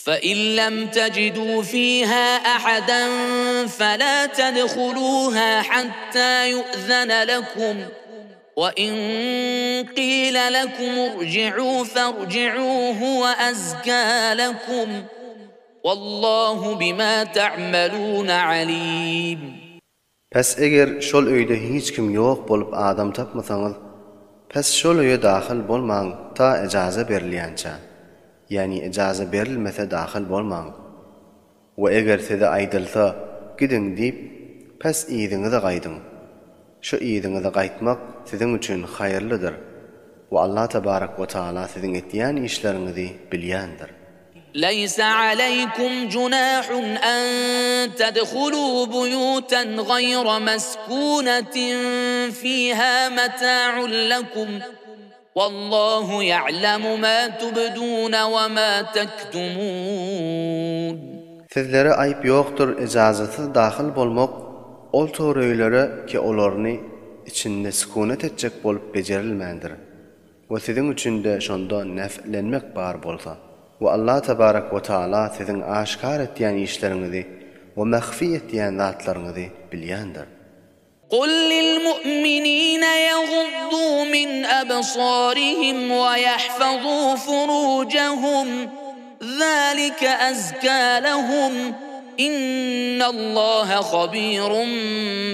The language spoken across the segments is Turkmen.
فَإِن لَّمْ تَجِدُوا فِيهَا أَحَدًا فَلَا تَدْخُلُوهَا حَتَّىٰ يُؤْذَنَ لَكُمْ وَإِن قِيلَ لَكُمُ ارْجِعُوا فَارْجِعُوا هُوَ أَزْكَىٰ لَكُمْ وَاللَّهُ بِمَا تَعْمَلُونَ عَلِيمٌ. Pes eger şol öýde hiç kim ýok bolup adam tapmasaňyz, pes şol öýe dahyl bolmaň ta ejaza berilýänçä. Ýagny ejaza berilmese dahyl bolmaň. We eger size aýdylsa, gidiň diýip, pes yzyňyza gaýdyň. Şu yzyňyza gaýtmak siziň üçin haýyrlydyr we Allah tebarek we taala siziň etýän işleriňizi bilýändir. Leýse aleýkum junahun en tedhulû buýûten gaýra meskunetin fîhâ metâ'un lekum wallâhu ýa'lemu mâ tubdûne we mâ tektumûn. Sizlere aýyp ýokdur ejazasyz dahyl bolmak ol tor öýlere ki olaryny içinde sükunet etjek bolup bejerilmändir. We siziň üçin-de şonda nef'lenmek bar bolsa. We Allah tebarek we taala siziň aşgär etýän işleriňizi we mahfi etýän zatlaryňyzy bilýändir. Kul lilmu'minine ýaguddu min absarihim we ýahfazu furujahum zalike azka lehum innallaha habirun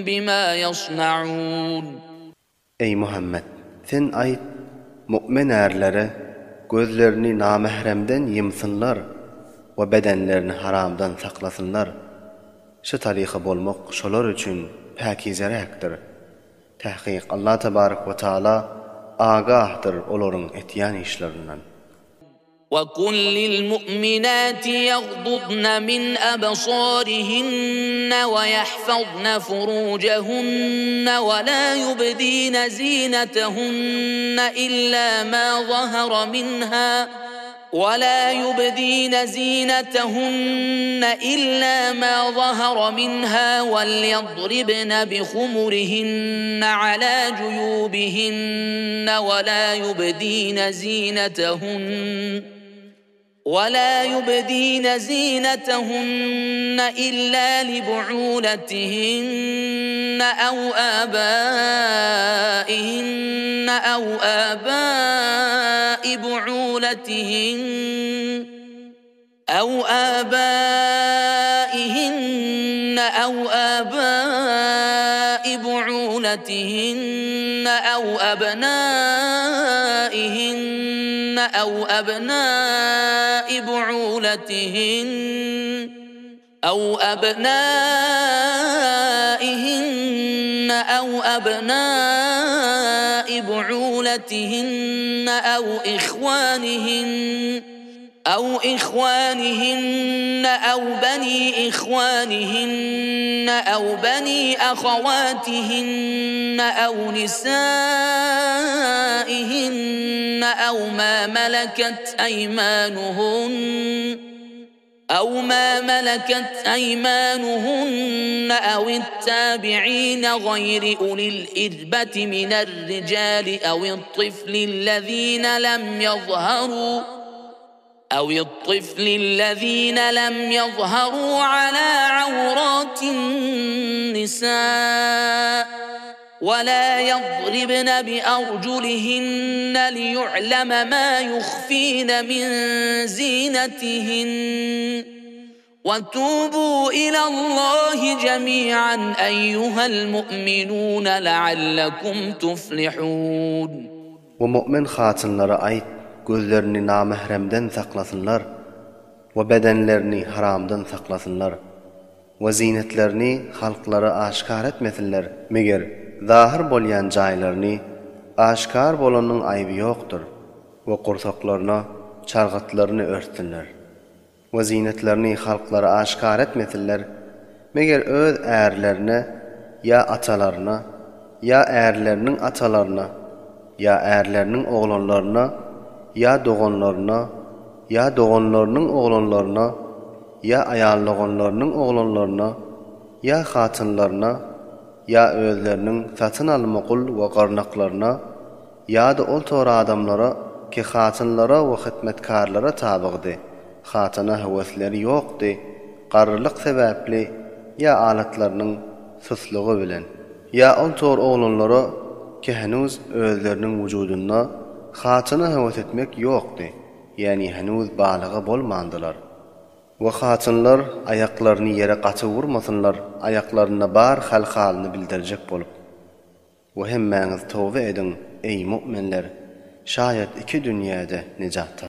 bima ýasnaun. Eý, Muhammet! Sen aýt, mu'min ärlere, gözlerini namähremden ýymsynlar we bedenlerini haramdan saklasynlar. Şu taryka bolmak şolar üçin päkizeräkdir. Tahkyk Allah tebarek we taala agahdyr olaryň etýän işlerinden. وَقُلْ لِلْمُؤْمِنَاتِ يَغْضُضْنَ مِنْ أَبْصَارِهِنَّ وَيَحْفَظْنَ فُرُوجَهُنَّ وَلَا يُبْدِينَ زِينَتَهُنَّ إِلَّا مَا ظَهَرَ مِنْهَا وَلَا يُبْدِينَ زِينَتَهُنَّ إِلَّا مَا ظَهَرَ مِنْهَا وَلْيَضْرِبْنَ بِخُمُرِهِنَّ عَلَى جُيُوبِهِنَّ وَلَا يُبْدِينَ زِينَتَهُنَّ وَلَا يُبْدِينَ زِينَتَهُنَّ إِلَّا لِبُعُولَتِهِنَّ أَوْ آبَائِهِنَّ أَوْ آبَاءِ بُعُولَتِهِنَّ أَوْ آبَائِهِنَّ أَوْ آبَاءِ بُعُولَتِهِنَّ أَوْ أَبْنَائِهِنَّ أَوْ أَبْنَاءِ بُعُولَتِهِنَّ أَوْ أَبْنَائِهِنَّ أَوْ أَبْنَاءِ بُعُولَتِهِنَّ أَوْ إِخْوَانِهِنَّ أَوْ إِخْوَانِهِنَّ أَوْ بَنِي إِخْوَانِهِنَّ أَوْ بَنِي أَخَوَاتِهِنَّ أَوْ نِسَائِهِنَّ أَوْ مَا مَلَكَتْ أَيْمَانُهُنَّ أَوْ مَا مَلَكَتْ أَيْمَانُهُنَّ أَوِ التَّابِعِينَ غَيْرِ أُولِي الْإِرْبَةِ مِنَ الرِّجَالِ أَوِ الطِّفْلِ الَّذِينَ لَمْ يَظْهَرُوا أَوِ الطِّفْلِ الَّذِينَ لَمْ يَظْهَرُوا عَلَى عَوْرَاتِ النِّسَاءِ وَلَا يَضْرِبْنَ بِأَرْجُلِهِنَّ لِيُعْلَمَ مَا يُخْفِينَ مِنْ زِينَتِهِنَّ وَتُوبُوا إِلَى اللَّهِ جَمِيعًا أَيُّهَا الْمُؤْمِنُونَ لَعَلَّكُمْ تُفْلِحُونَ. We mu'min hatynlara aýt, gözlerini namähremden saklasynlar we bedenlerini haramdan saklasynlar we zinetlerini halklara aşgär etmesinler, meger zahyr bolýan jaýlaryny aşgär bolanyň aýby ýokdur we gursaklaryna çargatlaryny örtsünler. We zinetlerini halklara aşgär etmesinler, meger öz ärlerine ýa atalaryna, ýa ärleriniň atalaryna, ýa ärleriniň oglanlaryna, ýa doganlaryna, ýa doganlarynyň oglanlaryna, ýa aýaldoganlarynyň oglanlaryna, ýa hatynlaryna, ýa özleriniň satyn alma gul we gyrnaklaryna, Ýa-da ol tor adamlara ki hatynlara we hytmetkarlara tabygdy. Hatyna höwesleri ýokdy, garrylyk sebäpli ýa alatlarynyň suslugy bilen. Ýa ol tor oglanlara ki henuz özleriniň wujudynda hatyna höwes etmek ýokdy, ýäni henuz balyga bolmandylar. We hatynlar aýaklaryny ýere gaty urmasynlar aýaklarynda bar hal-halyny bildirjek bolup. We hemmäňiz toba ediň, eý mu'minler, şaýat iki dünýäde nejat tapyň.